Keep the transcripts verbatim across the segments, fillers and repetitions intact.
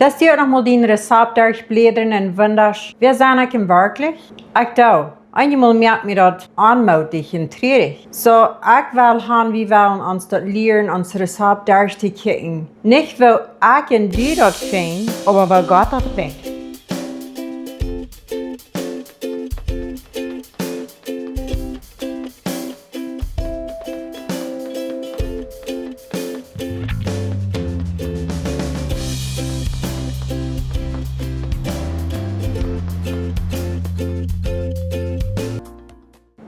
Deist du uk noch mol dien Rezapt derchblädren un wundasch: Wäa sie ekj werkjlich? Ekj doo. Eenjemol moakt mie daut onmoodich un trurich. Soo, ekj well han, wie wellen ons daut lieren, ons Rezapt derchtokjikjen. Nich woo ekj un du daut finjen, oba woo Gott daut finjt.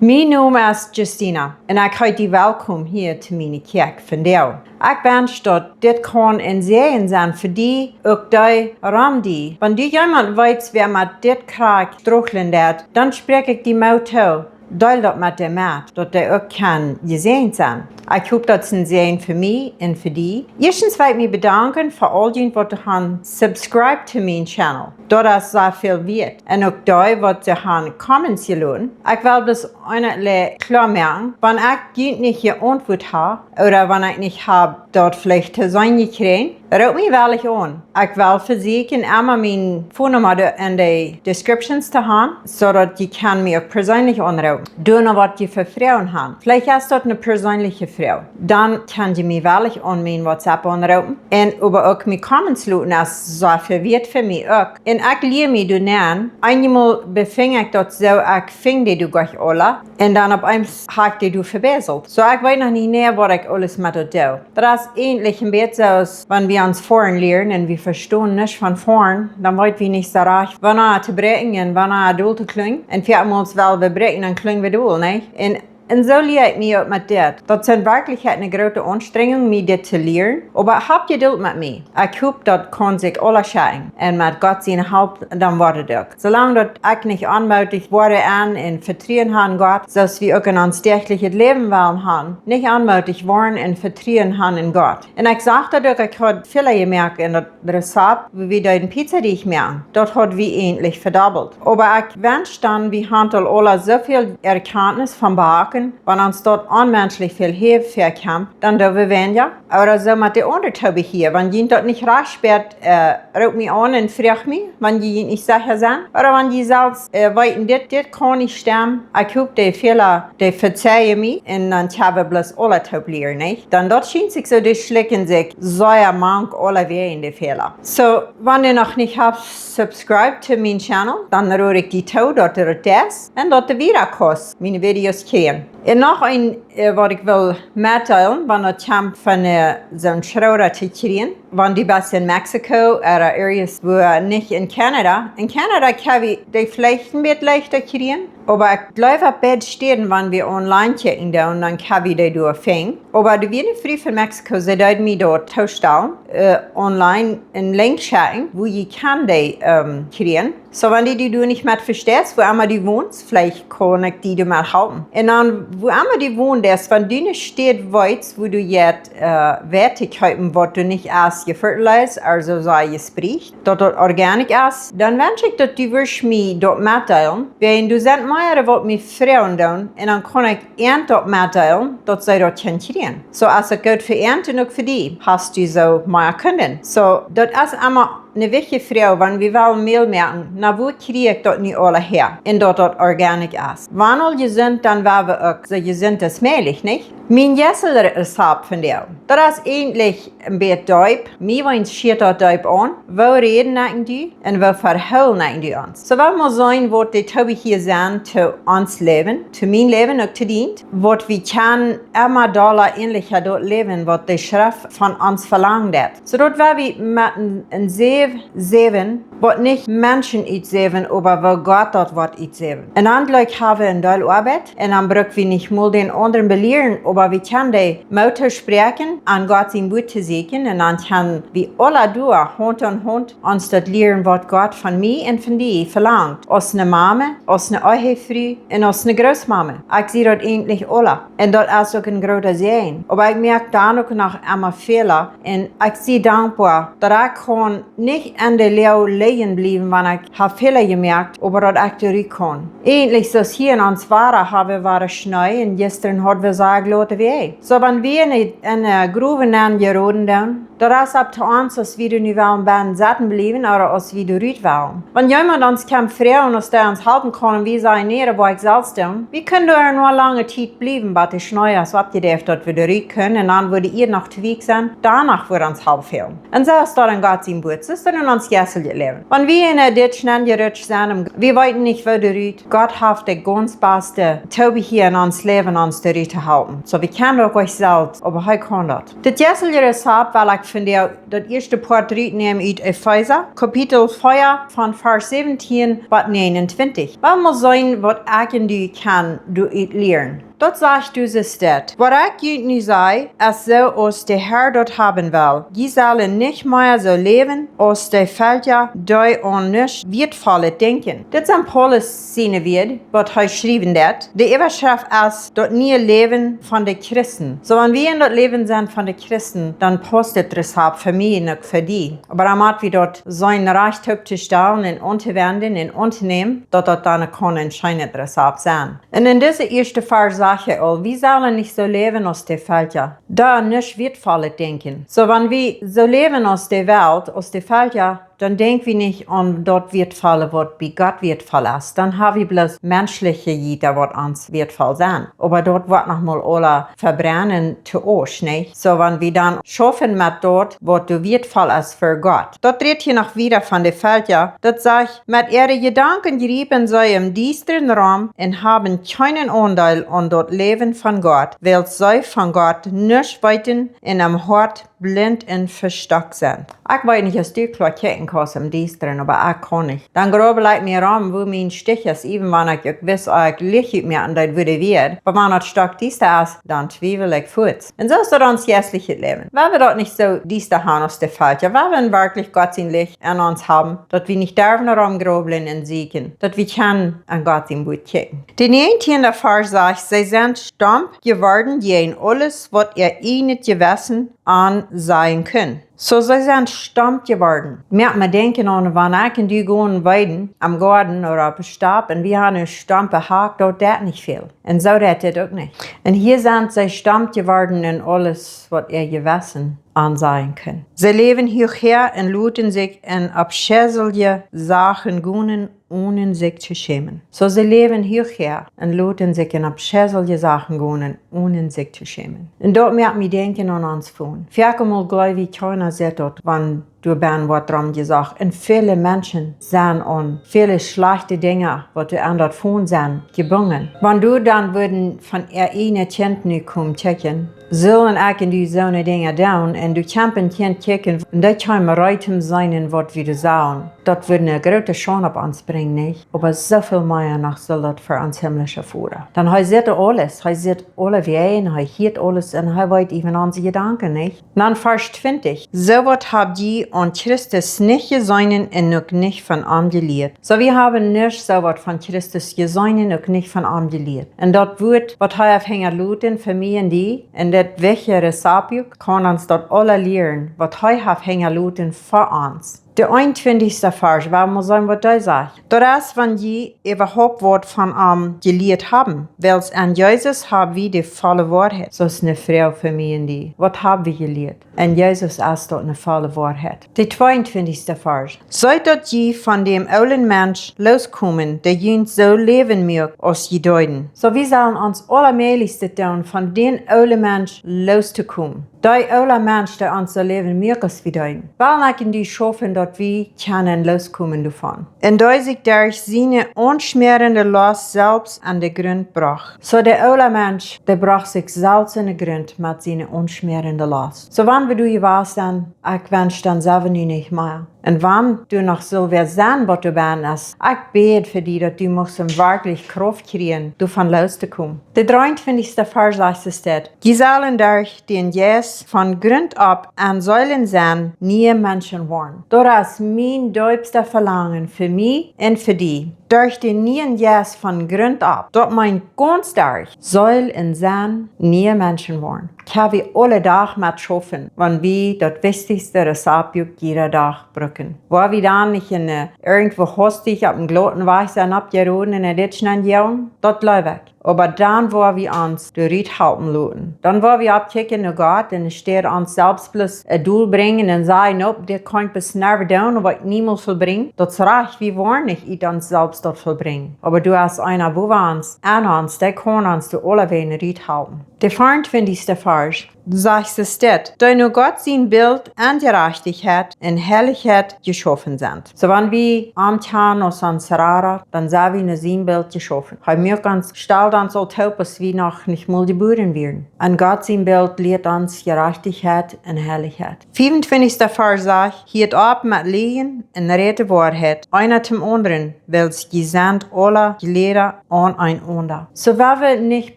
Mien Nomen es Justina un ekj heet die welkom hia to miene Kjäakj vondoag. Ekj wensch daut dit kaun een Säajen sennen fa die, uk dee rom die. Wan du jemaunt weetst, wäa met dit krakjt strugglen deit, dan spräakj ekj die Moot too. Deel daut met dee met, daut dee uk kaun jesäajent sennen. Ekj hop daut es een Säajen fa mie un fa die. Ieeschtens well ekj mie bedanken fa aul junt waut han subscribed to mien channel. Daut es sea väl wieet. Un uk dee waut han comments jeloten. Ekj well bloos eent kloa moaken. Wan ekj junt nich jeauntwuat hab, ooda wan ekj nich hab daut veleicht to seenen jekjräajen, roop mie wellich aun. Ekj well vesieekjen emma mien phone Numma doa en de descriptions to han, soo daut jie kjennen mie uk perseenlich aunroopen. Doo no waut jie fa Froagen han. Veleicht es daut eene perseenliche Froag. Dan kjenn jie mie wellich aun mien WhatsApp aunroopen. Un oba uk mie comments loten es sea väl wieet fa mie uk. Un ekj lia mie doa nenn. Eenjemol befinj ekj daut soo, ekj finj dee doa jlikj aula. Un dan opp eemol hab ekj dee doa vebäselt. Soo, ekj weet noch nich nä, waut ekj aules met daut doo. Daut es eejentlich een bät soo aus wan wie ons foreign lieren un wie vestonen nuscht von foreign, dan weet wie nich soo rajcht, wanea to bräakjen un wanea doll to kjlinjen. Un wie haben ons well bebräakjen, dan kjlinj wie doll, nä? Un, un soo lia ekj mie uk met dit. Daut es en Werkjlichkjeit eene groote Aunstrenjunk, mie dit to lieren. Oba hab Jedult met mie. Ekj hop, daut kaun sikj aula schekjen. Un met Gott siene Help, dan woat et uk. Soo lang daut ekj nich onmoodich woa un, un Vetruen ha en Gott, soo aus wie uk en ons däachlichet Läwen wellen han, nich onmoodich woaren un Vetruen han en Gott. Un ekj sach daut uk, ekj haud väl jemoakt en daut Rezapt, woo wie dee Pizza, dee ekj moak, daut haud wie eejentlich vedobbelt. Oba ekj wensch dan, wie han aul aula soo väl Erkjantnis von backen, wan ons daut onmenschlich väl hee väakjemt, dan doo wie weinja. Ooda soo met de aundre Toobehia, wan junt daut nich rajcht spät, äh, roop mie aun un froag mie, wan jie junt nich secha sent. Ooda wan jie selfst, äh, weeten, dit, dit kaun nich stemmen. Ekj hop, dee Fäla, dee vezeien mie. Un dan kjenn wie bloos aula toop lieren, nich? Dan daut schient sikj soo, dee schlikjen sikj sea mank aula wäajen de Fäla. Soo, wan du noch nich hast subscribed to mien channel, dan rod ekj die too, daut du daut deist un daut du wieda kaust miene Videos kjrieen. Un noch een, äh, waut ekj well metdeelen, wan daut kjemt von, äh, soon Schroda to kjrieen, wan du best en Mexiko ooda areas, woo, äh, nich en Canada. En Canada kjenn wie dee veleicht een bät leichta kjrieen, oba ekj jleew opp beid Städen, wan wie online kjikjen doonen, dan kjenn wie dee doa finjen. Oba doa wia eene Fru von Mexiko, see deed mie daut toostalen, äh, online een Link schekjen, woo jie kjennen dee, ähm, kjrieen. Soo, wan du die doa nich met vesteist, wua emma du wonst, veleicht kaun ekj die doamet halpen. Un dan, wua emma du wonst, wan du eene Städ weetst, wua du jet, äh, Wieet kjeepen, waut du nich hast jefertilized, aulsoo soo jesprieecht, daut daut organic es, dan wensch ekj, daut du wurscht mie daut metdeelen. Wiels doa sent mea, waut mie froagen doonen, un dan kaun ekj an daut metdeelen, daut see daut kjennen kjrieen. Soo, aus et goot fa an un uk fa die, hast du soo mea Kunden. Soo, daut es emma eene wichtje Froag, wan wie wellen Mäl moaken, no wua kjrie ekj daut nu aula häa? Un daut daut organic es. Wan aul jesunt, dan woa wie uk soo jesunt aus mäajlich, nich? Mien Jesselrezapt vondoag. Daut es eejentlich een bät deep. Mie weens schieet daut deep aun. Woo räden ekj un du? Un woo vehoolen ekj un du ons? Soo well wie seenen, waut de Toobehia sent to ons Läwen, to mien Läwen, uk to dient. Waut wie kjennen emma dolla äanlicha daut läwen, waut de Schreft von ons velangt. Soo daut woa wie met een, een Säw säwen, waut nich Menschen utsäwen, oba woo Gott daut Wuat utsäft. Un dan jlikj ha wie een Deel Oabeit, un dan bruck wie nich mol dän aundren belieren, oba wie kjennen dee Moot toospräakjen, aun Gott sien Wuat to sieekjen, un dan kjennen wie aula doa, Haunt aun Haunt, ons daut lieren, waut Gott von mie un von die velangt, aus eene Mame, aus eene Ehefru un aus eene Grootmame. Ekj sie daut eejentlich aula. Un daut es uk een groota Säajen. Oba ekj moak dan uk noch emma Fäla. Un ekj sie dankboa, daut ekj kaun Nich en de Loag lijen bliewen, wan ekj hab Fäla jemoakt, oba daut ekj doa rut kaun. Eejentlich, soo aus hia en ons Wada, hab wie wada Schnee un jistren haud wie sea glaute Wäaj. Soo, wan wie en de, en de Grow nenjeroden, dan, daut es opp to ons, aus wie doa nu wellen bennen sitten bliewen ooda aus wie doa rut wellen. Wan jemaunt ons kjemt froagen, aus dee ons halpen kaun, un wie sajen: "Nä, daut woa ekj selfst doonen." Wie kjennen doa noch lange Tiet bliewen, bat de Schnee es oppjedäft, daut wie doa rut kjennen, un dan woat de Ieed noch to weekj sennen, dan woat ons Help fälen. Un soo es daut en Gott sien Wuat, soo es daut en ons jeistlichet Läwen. Wan wie en de Ditch nenjerutscht sent, un wie weeten nich, woo doa rut, Gott haft de gaunz baste Toobiehia en ons Läwen, ons doa rut to halpen. Soo, wie kjennen uk nich selfst, oba hee kaun daut. Dit jeistliche Rezapt well ekj von de, daut ieeschte Poat rutnämen ut Efeesa, Kapitel vea, von Varsch säwentieen bat näajenuntwintich. Wie motten seenen, waut ekj un du kjennen doaut lieren. Daut sajcht dise Städ: "Waut ekj junt nu saj, es soo aus de Herr daut haben well. Jie sellen nich mea soo läwen aus de Velkja, dee aun nuscht Wieetvollet denkjen." Dit sent Paulus siene Wieed, waut hee schriewen deed. De Äwaschreft es daut niee Läwen von de Christen. Soo, wan wie en daut Läwen sent von de Christen, dan pausst dit Rezapt fa mie un uk fa die. Oba dan mott wie daut seenen rajcht opptostalen un auntowenden un auntonämen, daut daut dan kaun een scheenet Rezapt sennen. Un en dise ieeschte Varsch sajcht hee aul: "Wie sellen nich soo läwen aus de Velkja, dee aun nuscht Wieetvollet denkjen." Soo, wan wie soo läwen aus de Welt, aus de Velkja, dan denkj wie nich aun daut Wieetvolle, waut bie Gott wieetvoll es. Dan hab wie bloos menschliche Jita, waut ons wieetvoll sent. Oba daut woat noch mol aula vebrennen to Asch, nich? Soo, wan wie dan schaufen met daut, waut doa wieetvoll es fa Gott. Daut rät hia noch wieda von de Velkja. Daut sajcht: "Met äare Jedanken jriepen see em Diestren rom un haben kjeenen Aundeel aun daut Läwen von Gott, wiels see von Gott nuscht weeten un em Hoat blint un vestockt sent." Ekj weet nich, aus du kloa kjikjen kaust em Diestren, oba ekj kaun nich. Dan grubel ekj mie rom, woo mien Stich es, even wan ekj uk wist, ah, ekj Licht utmoaken, daut wudd wada. Oba wan daut stockdiesta es, dan twiewel ekj fuaz. Un soo es daut en ons jeistlichet Läwen. Wan wie daut nich soo diesta haben aus de Velkja, wan wie werkjlich Gott sien Licht en ons haben, daut wie nich derwen romgrublen un sieekjen, daut wie kjennen aun Gott sien Wuat kjikjen. De näajentieende Varsch sajcht: "See sent stomp jeworden jäajen aules, waut äa ieejnet Jewessen an sajen kunn." Soo, see sent stomp jeworden. Moakt mie denkjen aun, wan ekj un du gonen weeden, aum Goaden ooda opp de Stap, un wie haben eene stompe Hakj, daut deit nich väl. Un soo deit dit uk nich. Un hia sent see stomp jeworden en aules, waut äa Jewessen an sajen kunn. See läwen huach häa un loten sikj en aufscheiliche Sachen gonen, onen sikj to schämen. Soo, see läwen huach häa un loten sikj en aufscheiliche Sachen gonen, onen sikj to schämen. Un daut moakt mie denkjen aun ons Fon. Foaken mol jleew wie, kjeena sitt daut, wan doa bennen woat rom jesocht. Un väle Menschen sent aun väle schlajchte Dinja, waut doa aun daut Fon sent, jebungen. Wan doa dan wudden von äa ieejnet Kjint nu komen kjikjen, sullen ekj un du soone Dinja doonen, un doa kjemt een Kjint kjikjen, un daut kjemt reed toom seenen, waut wie doa sellen. Daut wudd eene groote Schaund opp ons brinjen, nich? Oba soo väl mea noch saul daut fa ons himmlische Voda. Dan hee sitt aules, hee sitt aule Wäaj, hee hieet aules un hee weet äwen onse Jedanken, nich? Dan Varsch twintich: "Soo waut hab jie aun Christus nich jeseenen un uk nich von am jelieet." Soo, wie haben nich soo waut von Christus jeseenen un uk nich von am jelieet. Un daut Wuat, waut hee haft hinjaloten fa mie un die, un daut wichtje Rezapt, kaun ons daut aula lieren, waut hee haft hinjaloten fa ons. De eenuntwintichste Varsch, wie motten seenen, waut hee sajcht. Daut es, wan jie äwahaupt waut von am jelieet haben, wiels en Jesus hab wie de volle Woarheit. Soo es eene Froag fa mie un die. Waut hab wie jelieet? En Jesus es daut eene volle Woarheit. De tweeuntwintichste Varsch. "Seet daut jie von däm oolen Mensch loskomen, dee junt soo läwen muak aus jie deeden." Soo, wie sellen ons aulamäajlichstet doonen, von dän oolen Mensch lostokomen. Dee oola Mensch, dee ons soo läwen muak aus wie deeden. Well ekj un du schaufen, daut wie kjennen loskomen doavon. "Un dee sikj derch siene aunschmäarende Lost selfst aun de Grunt brocht." Soo, de oola Mensch, dee brocht sikj selfst aun de Grunt met siene aunschmäarende Lost. Soo, wan wie doa jewast sent, ekj wensch dan selfst nu nich mea. Un wan doa noch sull wäa sennen, waut doa bennen es, ekj bäd fa die, daut du muchst werkjlich Krauft kjrieen, doavon lostokomen. De dreeuntwintichste Varsch sajcht es dit: "Jie sellen derch dän Jeist von Grunt opp aun sellen sennen niee Menschen woaren." Daut es mien deepstet Velangen fa mie un fa die, derch dän nieen Jeist von Grunt opp. Daut meent gaunz derch, Seel un Senn niee Menschen woaren. Kjenn wie aule Dach met schaufen, wan wie daut wichtichste Rezapt uk jieda Dach brucken? Woa wie dan nich en, äh, irjentwoo hastich opp een glauten Wajch sennen oppjeroden un en Ditch nenjegonen? Daut jleew ekj. Oba dan woa wie ons doa rut halpen loten. Dan woa wie oppkjikjen no Gott un enne Städ ons selfst bloos, äh, dol brinjen un sajen: "Nope, dit kaun ekj bloos never doonen, waut ekj niemols vollbrinj." Daut es rajcht, wie woaren nich ut ons selfst daut vollbrinjen. Oba doa es eena bowa ons, aun ons, dee kaun ons doa aulawäajen rut halpen. De veeauntwintichste Varsch sajcht, es dit: "Dee no Gott sien Bilt un Jerajchtichkjeit un Heilichkjeit jeschaufen sent." Soo, wan wie am kjanen aus ons Rada, dan sent wie no sien Bilt jeschaufen. Hee muak ons, stald ons aul toop, aus wie noch nich mol jebuaren wieren. Un Gott sien Bilt lieet ons Jerajchtichkjeit un Heilichkjeit. Veeauntwintichste Varsch sajcht: "Hieet opp met Liejen un rät de Woarheit, eena däm aundren, wiels jie sent aule Jlieda aun eenaunda." Soo, woa wie nich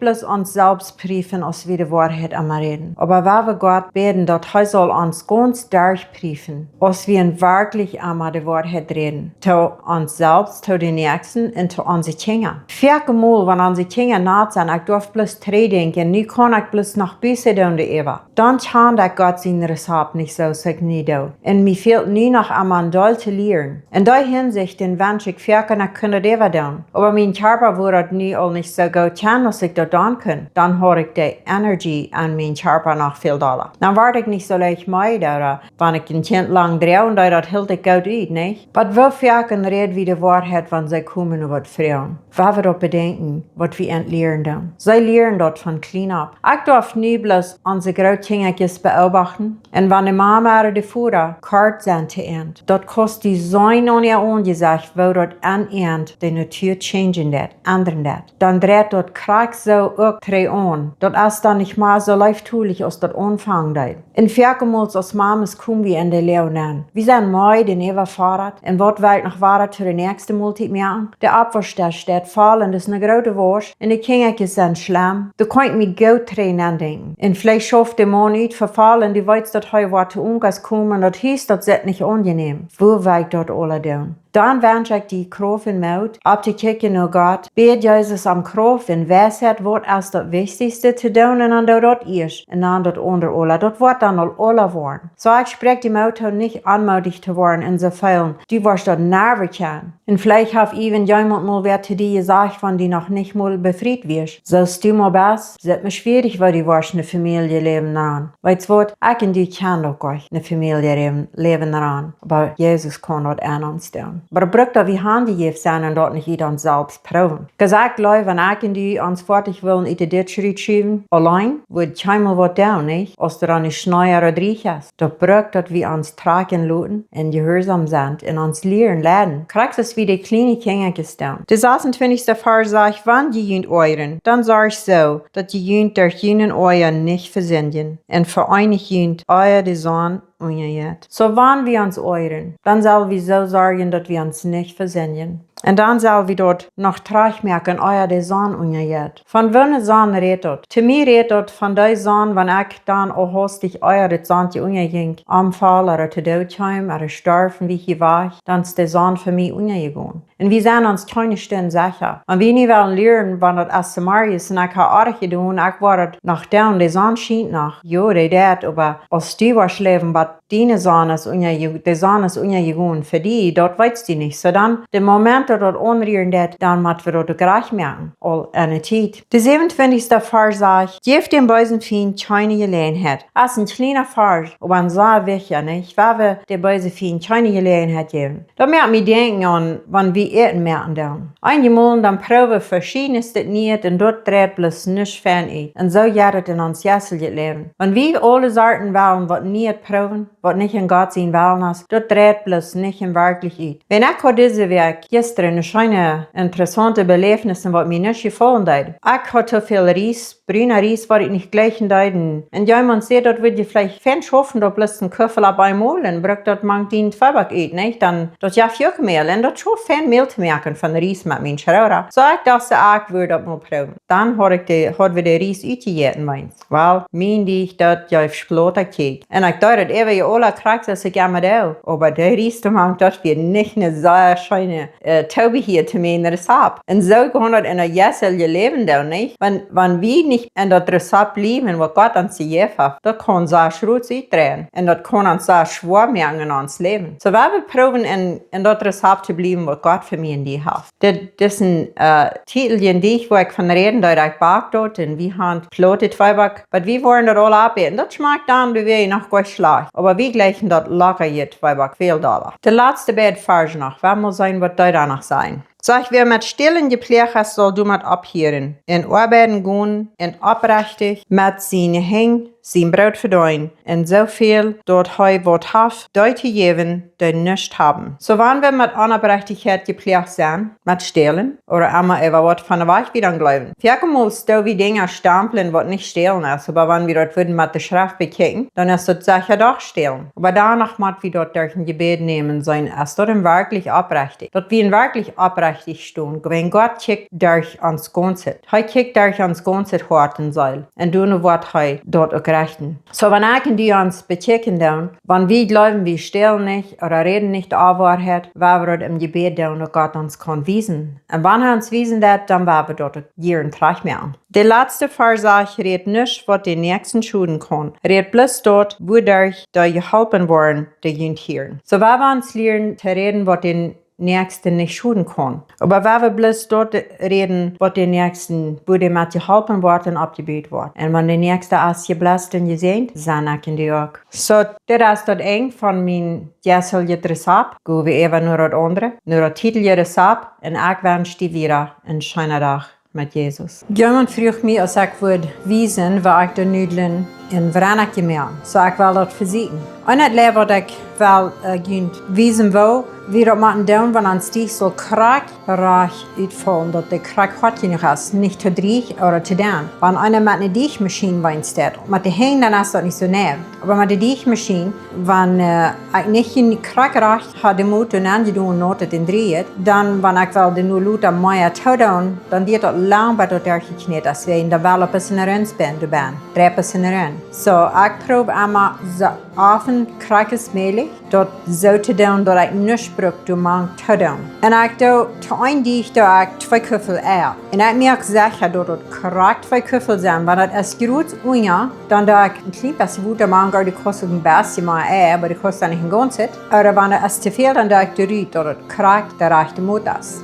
bloos ons selfst priefen, aus wie de Woarheit emma räden, oba woa wie Gott bäden, daut hee saul ons gaunz derchpriefen, aus wie werkjlich emma de Woarheit räden, to ons selfst, to de Näakjsten un to onse Kjinja. Väl mol, wan onse Kjinja naut sent, ekj darf bloos trigjdenkjen, nu kaun ekj bloos noch Buss doonen doaräwa. Dan kjan ekj Gott sien Rezapt nich soo aus ekj nu doo. Un mie fält nu noch emma een Deel to lieren. En dee Hinsicht, dan wensch ekj foaken, ekj kunn daut äwa doonen. Oba mien Kjarpa wudd daut nu aul nich soo goot kjennen, aus ekj daut dan kunn. Dan haud ekj de Energie aun mien Kjarpa noch väl dolla. Dan wort ekj nich soo leicht meed, ooda wan ekj een Kjint lang droag, dan daut hilt ekj goot ut, nich? Oba woo foaken räd wie de Woarheit, wan see komen no waut froagen? Woa wie daut bedenkjen, waut wie an lieren doonen. See lieren daut von kjlien opp. Ekj darf nu bloos onse Grootkjinjakjes beobachten. Un wan de Mama ooda de Voda kort sent to an, daut kaust du seenen aun äa Aunjesecht, woo daut aun an de Natua changen deit, endren deit. Dan dreit daut krakjt soo uk trigj aun. Daut es dan nich mea soo leeftolich, aus daut aunfangen deed. Un foaken mol aus Mamas kom wie en de Läajen aun. Wie sent meed un äwafodat. Un waut well ekj noch wada to de näakjste Moltiet moaken? De Oppwauschdisch steit voll un daut es ne groote Wausch. Un de Kjinjakjes sent schlemm. Dee kaun ekj mie goot trigj aundenkjen. Un veleicht schauft de Maun ut fa voll un du weetst, daut hee woat to Onkost komen. Daut Hus, daut sitt nich aunjenäm. Woo well ekj daut aula doonen? Dan wensch ekj die Krauft un Moot, opptokjikjen no Gott, bäd Jesus om Krauft un Weisheit, waut es daut Wichtichste to doonen, un dan doo daut ieescht, un dan daut aundre aula. Daut woat dan aul aula woaren. Soo, ekj spräakj die Moot too, nich onmoodich to woaren un soo feelen, du woascht daut never kjennen. Un veleicht haft irjent jemaunt mol wäa to die jesajcht, wan du noch nich mol befriet wieescht. Soo aus du mol best, es et mie schwierich, woo du woascht ne Famieljeläwen aun. Weetst waut, ekj un du kjennen uk goanich ne Famieljeläwen aun. Oba Jesus kaun daut aun ons doonen. Oba daut brukt daut wie hanjejäft sent un daut nich ut ons selfst proowen. Jesajcht, jleew, wan ekj un du ons foadich wellen ut de Ditch rutschuwen, auleen, wudd kjeenmol waut doonen, nich? Aus doa dan ne Schnee ooda Drieech es. Daut brukt daut wie ons trakjen loten un jehuarsom sent un ons lieren leiden. Krakjt soo aus wie de kjliene Kjinjakjes doonen. De sasuntwintichste Varsch sajcht: "Wan jie junt oajren, dan sorcht soo, daut jie junt derch junen Oaja nich vesindjen, un veeenicht junt, ea de Sonn unjajeit." Soo, wan wie ons oajren, dan sell wie soo sorjen, daut wie ons nich vesindjen. Un dan sell wie daut noch trajchtmoaken, ea de Sonn unjajeit. Von woone Sonn rät daut? To mie rät daut von dee Sonn, wan ekj dan aul hastich, ea daut Sonntje unjajinkj, omfoll ooda to Doot kjeem ooda storf, wia ekj wajch, dan es de Sonn fa mie unjajegonen. Un wie sent ons kjeene Stund secha. Un wie nu wellen lieren, wan daut es zemorjes un ekj ha oajch jedonen, ekj woa daut noch doonen, de Sonn schient noch. Jo, dee deit, oba aus du woascht läwen, waut diene Sonn es unjaje-, de Sonn es unjajegonen fa die, daut weetst du nich. Soo dan, de Moment daut daut aunrieren deit, dan mott wie daut uk rajcht moaken, aul enne Tiet. De säwenuntwintichste Varsch sajcht: "Jäft däm beesen Fient kjeene Jeläajenheit." Daut es een kjliena Varsch, oba een sea wichtja, nich? Woa wie däm beesen Fient kjeene Jeläajenheit jäwen. Daut moakt mie denkjen aun, wan wie Äten moaken doonen. Eenjemol dan proowen veschiednet Nieet un daut dreit bloos nuscht fein ut. Un soo jeit et en ons jeistlichet Läwen. Wan wie aule Sorten wellen waut Nieet proowen, waut nich en Gott sien Wellen es, daut dreit bloos nich werkjlich ut. Wan ekj haud dise Wäakj, jistren, ne scheene, interessaunte Beläfnis, waut mie nich jefaulen deed. Ekj haud too väl Ries, bruna Ries, waut ekj nich jlikjen deed. Un, un jemaunt säd, daut wudd je veleicht fein schaufen, daut bloos een Kuffel opp eemol un bruck daut mank dien Tweeback ut, nich? Dan, daut jeft je uk Mäl. Un daut schauft fein Mäl to moaken von Ries met mien Schroda. Soo ekj docht, soo, ekj wudd daut mol proowen. Dan haud ekj de, haud wie de Ries utjejäten, meent. Well, mien Deajch, daut jeef Splota Kjikj. Un ekj deed daut äwa je aula krakjt soo aus ekj emma doo. Oba de Ries to mank, daut wia nich ne sea scheene, äh, Tobi hia to mien Rezapt. Un soo kaun daut en daut jeistelje Läwen dan, nich? Wan, wan wie nich en daut Rezapt bliewen, waut Gott ons jejäft haft, daut kaun sea schroot utdreien. Un daut kaun ons sea schwoa moaken en ons Läwen. Soo, wie wellen proowen en, en daut Rezapt to bliewen, waut Gott fa mie un die haft. Dit, dit es een, äh, Tiedeljen Deich, wua ekj von räden deed, ekj bak daut, un wie haben plaute Tweeback, oba wie woaren daut aul opäten. Daut schmakjt dan, wie woaren noch goot schlajcht. Oba wie jlikjen daut lockere Tweeback väl dolla. De latste beid Varsch noch, wie motten seenen, waut dee doa noch sajen. Sajcht: Wäa met Stälen jeploagt es, saul doamet opphieren, un oabeiden gonen, un oprechtich met siene Henj sien Broot vedeenen, un soo väl daut hee waut haft, dee to jäwen, dee nuscht haben. Soo, wan wie met Onoprechtichkjeit jeploagt sent, met Stälen, ooda emma äwa waut von de Wajch wie dan jleewen. Foakemols doo wie Dinja stämplen, waut nich Stälen es, oba wan wie daut wudden met de Schreft bekjikjen, dan es daut secha doch Stälen. Oba doano mott wie daut derch een Jebäd nämen seenen, es daut een werkjlich oprechtich. Daut wie een werkjlich oprechtich stonen, wiels Gott kjikjt derch ons gaunzet. Hee kjikjt derch ons gaunzet Hoat un Seel. Un doano woat hee daut uk rechten. Soo, wan ekj un du ons bekjikjen dan, wan wie jleewen, wie stälen nich, ooda räden nich de Woarheit, woa wie daut em Jebäd doonen, daut Gott ons kaun wiesen. Un wan hee ons wiesen deit, dan woa wie daut uk jieren trajcht moaken. De latste Varsch sajcht: Rät nuscht, waut dän Näakjsten schoden kaun. Rät bloos daut, wuaderch dee jeholpen woaren, dee junt hieren. Soo, woa wie ons lieren to räden, waut dän Näakjsten nich schoden kaun. Oba woa wie bloos daut räden, waut dän Näakjsten, wua dee met jeholpen woat un oppjebut woat. Un wan de Näakjsta es jeblesst un jesäajent, sent ekj un du uk. Soo, dit es daut Enj von mien jeisteljet Rezapt. Go wie äwa no daut aundre, no daut Tiedelje Rezapt. Un ekj wensch die wada een scheenen Dach met Jesus. Jemaunt fruach mie, aus ekj wudd wiesen, woo ekj de Nudlen en Wrennakje moak. Soo, ekj well daut vesieekjen. Un daut latste, waut ekj well, äh, junt wiesen well, woo wie daut motten doonen, wan ons Deech saul krakjt rajcht utfaulen, daut dee krakjt hoat jenuach es, nich too drieech ooda too denn. Wan eena met eene Deechmaschien wienst daut, met de Henj, dan es daut nich soo nau. Oba met de Deechmaschien, wan, äh, ekj nich krakjt rajcht ha de Moot aunjedonen, no daut et drieecht, dan, wan ekj well de Nudlen mea toodoonen, dan diet daut lang, bat daut derchjekjnät es, wiels doa well een bät Runs benn, doa benn, dree bät Runs. Soo, ekj proow emma soo oft krakjt aus mäajlich daut soo to doonen, daut ekj nuscht bruk doa mank toodoonen. Un ekj doo, to een Deech doo ekj twee Kuffel Eia. Un ekj moak secha, daut daut krakjt twee Kuffel sent, wan daut es groot unja, dan doo ekj een kjlien bät Wota mank, ooda du kaust uk een bät mea Eia, oba du kaust dan nich een gaunzet. Ooda wan daut es too väl, dan doo ekj doa rut, daut daut krakjt de rajchte Moot es.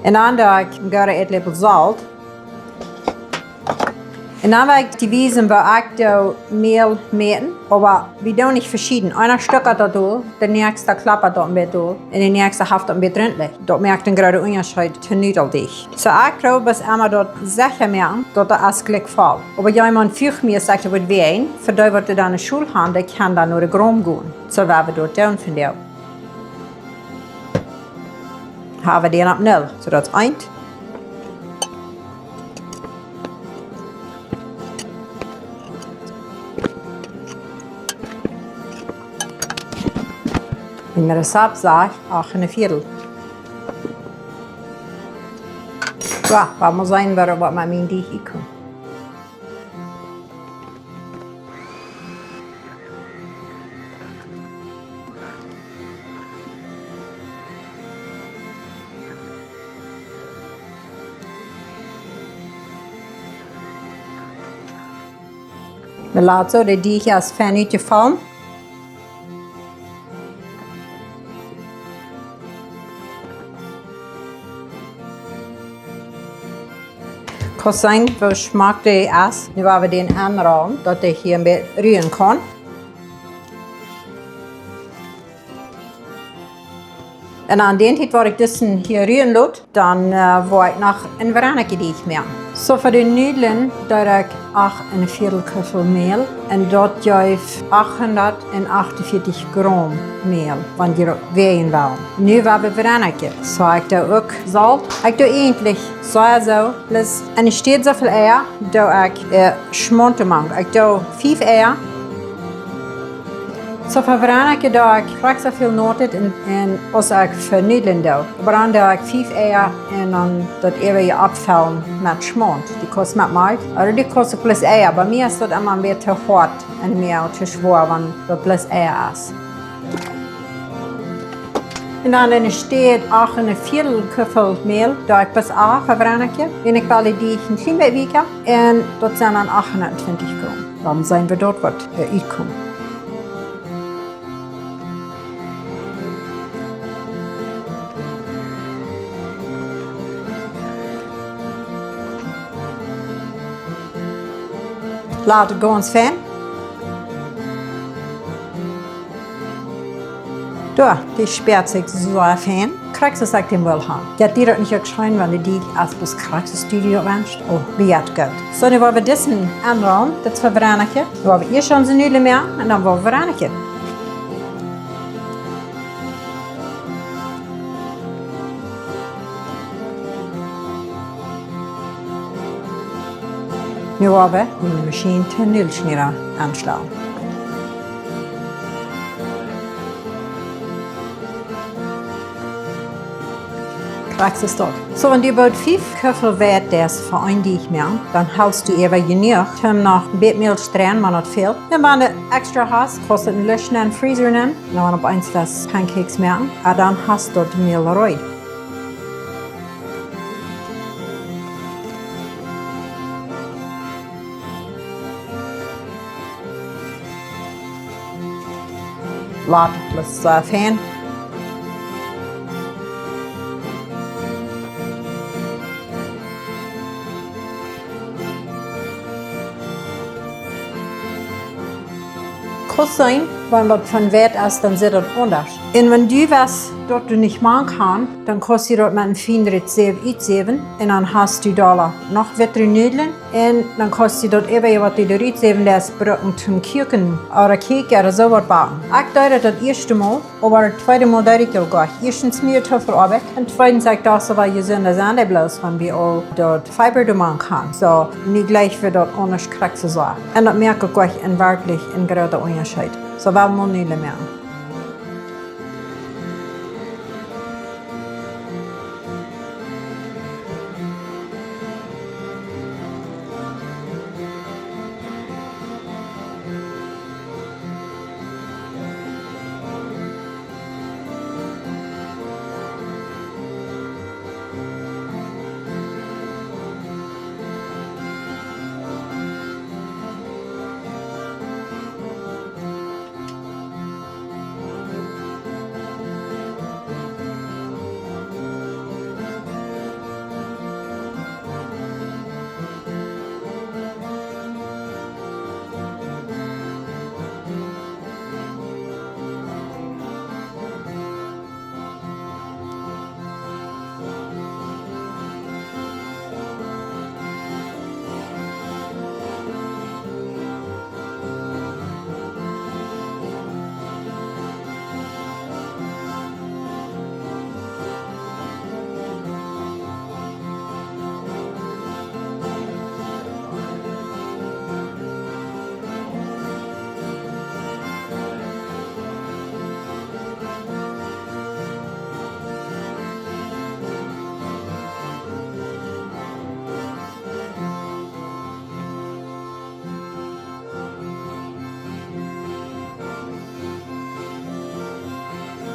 Un dan doo ekj een goode Ätläpel Solt. Un dan well ekj die wiesen, woo ekj daut Mäl mäten, oba wie doonen nich veschieden. Eena stekjt daut dol, de näakjsta klappt daut een bät dol, un de näakjsta haft daut een bät rundlich. Daut moakt een grooten Unjascheet to Nudeldeech. Soo, ekj proow bloos emma daut secha moaken, daut daut es jlikj voll. Oba jemaunt fruach mie, aus ekj daut wudd wäajen, fa dee, waut doa dan eene Schaul haben, dee kjennen dan no de Gram gonen. Soo, woa wie daut doonen vondoag. Haben wie dän opp null, soo daut es eent. Un daut Rezapt sajcht acht un een Viertel. Soo, wie motten seenen, woo, waut met mien Deech utkomt. Melazo, de Deech es fein utjefollen. Kaust seenen, woo schmock dee es. Nu woa wie dän aunrollen, daut dee hia een bät ruen kaun. Un aun dän Tiet, waut ekj disen hia ruen lot, dan, äh, woa ekj noch een Wrennakje Deech moaken. Soo, fa de Nudlen doo ekj acht un een Viertel Kuffel Mäl un daut jeft achthundat un achtundvieetich Gram Mäl, wan jie daut wäajen wellen. Nu woa wie Wrennakje. Soo, ekj doo uk Solt. Ekj doo eejentlich soo, soo, bloos, un enne Städ soo väl Eia, doo ekj, äh, Schmaunt mank. Ekj doo fief Eia. Soo, fa Wrennakje doo ekj krakjt soo väl Noten un, un aus ekj fa Nudlen doo. Oba dan doo ekj fief Eia un dan daut äwaje oppfellen met Schmaunt. Du kaust met Malkj, ooda du kaust uk bloos Eia. Bie mie es daut emma een bät too hoat un mie too schwoa, wan daut bloos Eia es. Un dan enne Städ acht un een Vieedel Kuffel Mäl, daut ekj bloos acht vebrenn. Un ekj well dee een kjlien bät wieekja. Un daut sent dan achthundat twintich Gram. Dan seenen wie daut waut, äh, utkomen. Lat et gaunz fein. Doa, dee späat sikj soo fein. Krakjt soo aus ekj dän well han. Jo, dee rut nich uk scheen, wan dee Deajch es bloos krakjt soo aus du die daut wenschst. Oh, dee jeit goot. Soo, nu woa wie disen aunrollen, daut vebrenn ekj. Nu woa wie ieescht onse Nudlen moaken un dan woa wie vebrennen. Nu woa wie de Maschien toom Nudelschnieda aunstalen. Krakjt soo es daut. Soo, wan du bie fief Kuffel Weit deist fa een Deajch moaken, dan hast du äwa jenuach, om noch een bät Mäl to streien, wan daut fält. Un wan du extra hast, kaust du daut en Luschen en Freezer nämen. Un wan du opp eemol west Pancakes moaken, ah, dan hast du daut Mäl reed. Lat et bloos soo fein. Kaust seenen, wan daut von Weit es, dan sitt daut aundasch. Un wan du weetst, daut du nich mank kaust, dan kaust du daut met een fienret Säw utsäwen. Un dan hast du doa noch wittre Nudlen. Un dan kaust du daut äwa waut du doa utsäwen deist brucken toom Kuaken ooda Cake ooda soo waut backen. Ekj deed daut daut ieeschte Mol, oba daut tweede Mol deed ekj daut goanich. Ieeschtens mea too väl Oabeit. Un tweedens, ekj docht, soo waut jesunda sent dee bloos, wan wie aul daut Fiber doa mank haben. Soo, nu jlikj wie daut aundasch krakjt soo. Un daut moakt uk uk een werkjlich een groota Unjascheet. Soo, wie motten nu moaken.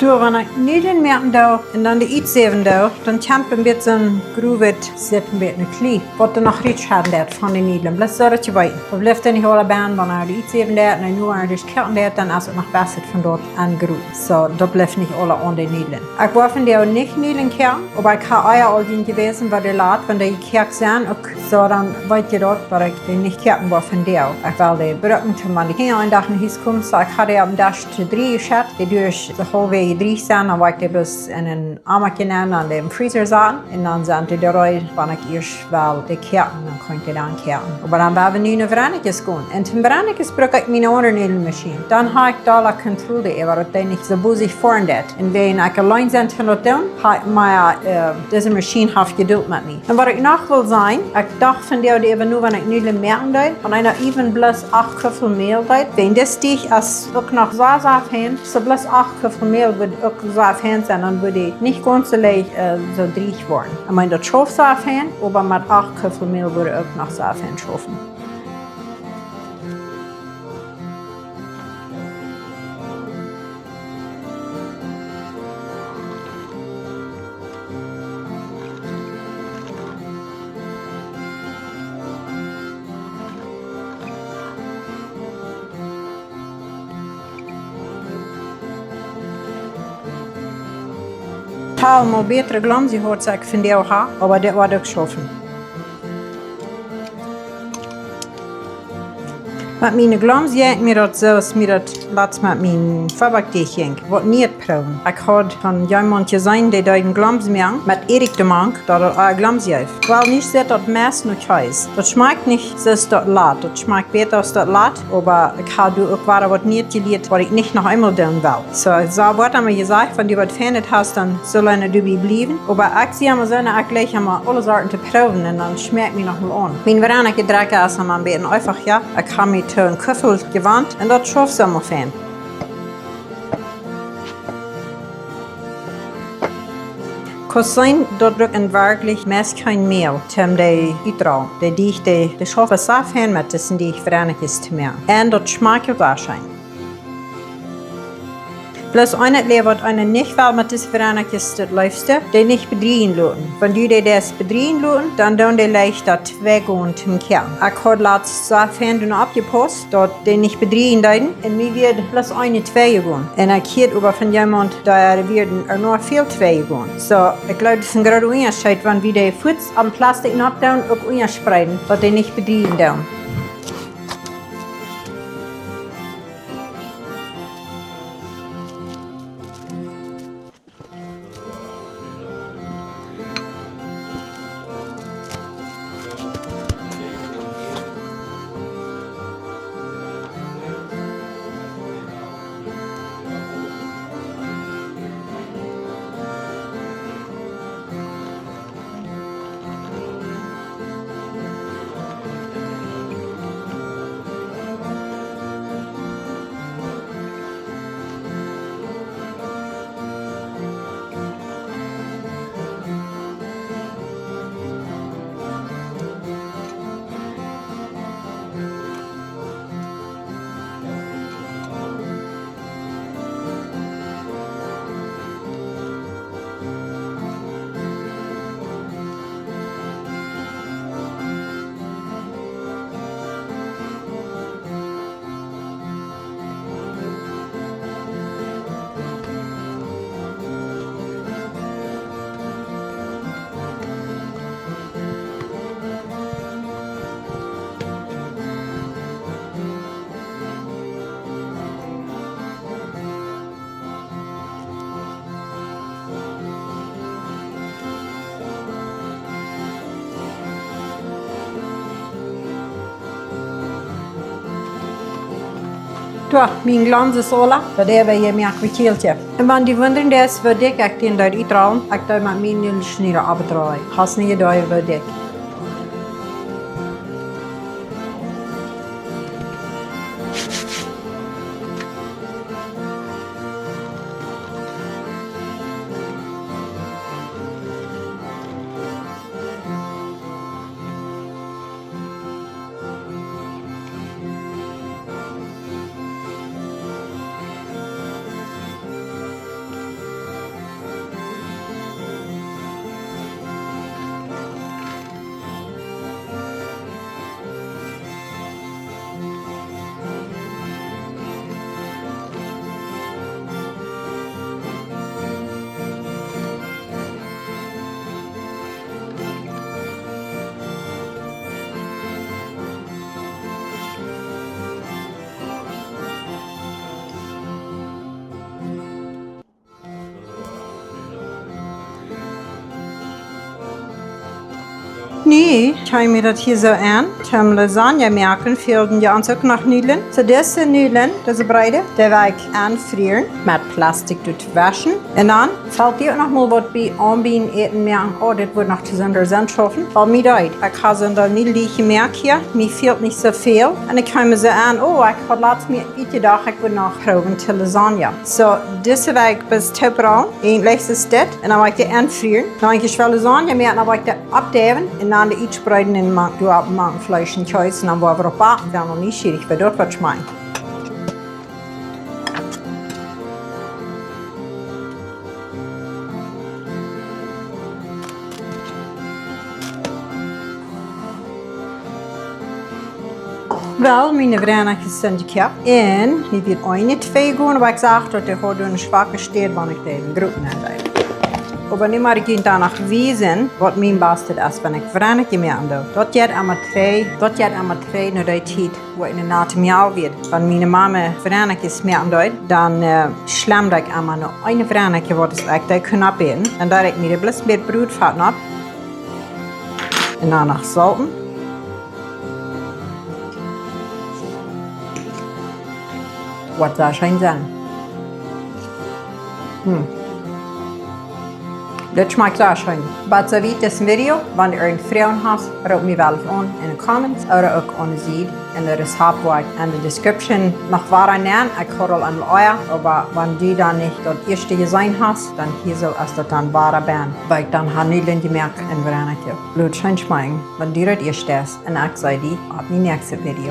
Doa, wan ekj Nudlen moaken doo un dan dee utsäwen doo, dan kjemt een bät soon grovet, sitt een bät kjlien, waut doa noch rutschaufen deit von dee Nudlen. Bloos soo daut jie weeten. Daut blift doa nich aula bie, wan eena dee utsäwen deit, un nu wan eena dee koaken deit, dan es et noch bäta von doa aun grow. Soo, daut blift nich aula aun dee Nudlen. Ekj woa vondoag nich Nudlen koaken, oba ekj hab ea aul jie jewäsen, waut dee lat, wan dee jekoakt sent, uk soo, dan weet jie daut, daut ekj dee nich koaken woa vondoag. Ekj well dee brucken, toom wan de Kjinja een Dach no Hus komen, soo ekj hab dee oppem Desch to drieen jeschett, dee doonen de haulwe drieen sennen, dan woa ekj dee bloos en een Amakje nämen un dee em Freezer saten, un dan sent dee reed, wan ekj ieescht well dee koaken, dan kaun ekj dee dan koaken. Oba dan woa wie nu no Verenigkes gonen. Un toom Verenigkes bruk ekj miene aundre Nudelmaschien. Dan hab ekj dolla Kontroll doaräwa, daut dee nich soo bosich foaren deit. Un wan ekj auleen sie toom daut doonen, hab ekj, oba, äh, dise Maschien haft Jedult met mie. Un waut ekj noch well sajen, ekj docht vondoag äwa nu, wan ekj Nudlen moaken deed, wan eena äwen bloos acht Kuffel Mäl deed, wan dis Deajch es uk noch soo, soo fein, soo bloos acht Kuffel Mäl wudd uk soo fein sennen, dan wudd dee nich gaunz soo leicht, äh, soo drieech woaren. Ekj meen, daut schauft soo fein, oba met acht Kuffel Mäl wudd uk noch soo fein schaufen. Ekj hab mol bätre Glomsen jehaut, soo ekj vondoag hab, oba dit woat uk schaufen. Met miene Glomsen jinkj mie daut soo aus mie daut latst met mienen Tweebackdeech jinkj, waut nich proowen. Ekj haud von jemaunt jeseenen, dee deed een Glomsen moaken met Ädikj doamank, daut et uk Glomsen jeef. Well, nich soo daut meist no Kjees. Daut schmakjt nich soo aus daut lat. Daut schmakjt bäta aus daut lat, oba ekj hab doa uk wada waut Nieet jelieet, waut ekj nich noch eemol doonen well. Soo, soo woat mie jesajcht, wan du waut Fienet hast, dan saul eena doabie bliewen. Oba ekj sie emma soo, ekj jleich emma aule Sorten to proowen un dan schmakjt mie noch mol aun. Mien Verandajedrekja es emma een bät eefach, jo. Ekj hab mie to een Kuffel jewant un daut schauft soo emma fein. Kaust seenen, daut brukt werkjlich meist kjeen Mäl, toom dee utrollen. Dee Deech, dee, dee schauft soo fein met disen Deech Verandajes to moaken. Un daut schmakjt uk sea scheen. Bloos een Dinkj, waut eena nich well met dise Verandajes, daut leefste, dee nich bedrieejen loten. Wan du dee deist bedrieejen loten, dan doonen dee leicht daut twei gonen toom Kjäakjen. Ekj haud latst soo fein doa oppjepaust, daut dee nich bedrieejen deeden, un mie wia bloos eene twei jegonen. Un ekj hieed oba von jemaunt, doa wieren ea noch väl twei jegonen. Soo, ekj jleew, daut es een groota Unjascheet, wan wie dee fuaz aum Plastik nopp doonen, uk unjaspreeden, daut dee nich bedrieejen doonen. Doa, mien Glomsen es aula, daut hab ekj jemoakt, woo kjelt je. Un wan du wundren deist, woo dikj ekj dän deed utrollen, ekj deed met mienen Nudelschnieda oppdreien. Hast nich Iedee, woo dikj. Nu kjikj wie daut hia soo aun. Toom Lasagne moaken fäld je ons uk noch Nudlen. Soo dise Nudlen, dise breede, dee woa ekj aunfrieren met Plastik doatweschen. Un dan fält hia uk noch mol waut bie aunbie Äten moaken. Oh, dit woat noch to sea schaufen. Oba mie deed, ekj hab soon Nudeldeech jemoakt hia. Mie fält nich soo väl. Un ekj kjeem soo aun, oh, ekj haud latst mie utjedocht, ekj wull noch proowen to Lasagne. Soo, dise woa ekj bie toop rollen. Eent leicht es dit, un dan woa ekj dee aunfrieren. Dan woa ekj dee Lasagne moaken, dan woa ekj dee oppdeiwen, un dan dee utspreeden un moaken, doa opp moaken Fleesch un Kjees, un dan woa wie opp backen, dan noch nich schierig, woo daut woat schmakjen. Well, miene Verandajes sent jekoakt. Un nu wia eene twei jegonen, oba ekj sach daut dee haud eene schwake Städ, wan ekj dee en Gruppen aundeed. Oba nu mott ekj junt dan noch wiesen, waut mien Bastet es, wan ekj Wrennekje moaken doo. Daut jeit emma trigj, daut jeit emma trigj no dee Tiet, wua ekj ne natte Mejal wia. Wan miene Mame Wrennekjes moaken deed, dan, äh, schlemd ekj emma no een Wrennekje, waut ekj dee kunn opäten. Dan deed ekj mie bloos bät Brotfat nopp. Un dan noch solten. Waut sea scheen sennen. Hm. Daut schmakjt sea scheen. Bat soo wiet dit Video. Wan du irjent Froagen hast, roop mie wellich aun en de Comments ooda uk aun de Sied en de Rezeptbook en de Description. Noch wada nenn, ekj haud aul emol Eia, oba wan du dan nich daut ieeschte jeseenen hast, dan hia soo es daut dan wada benn. Wiels dan ha ekj nu jemoakt en Wrennekje. Lot scheen schmakjen. Wan du daut ieescht deist, un ekj see die opp mien näakjstet Video.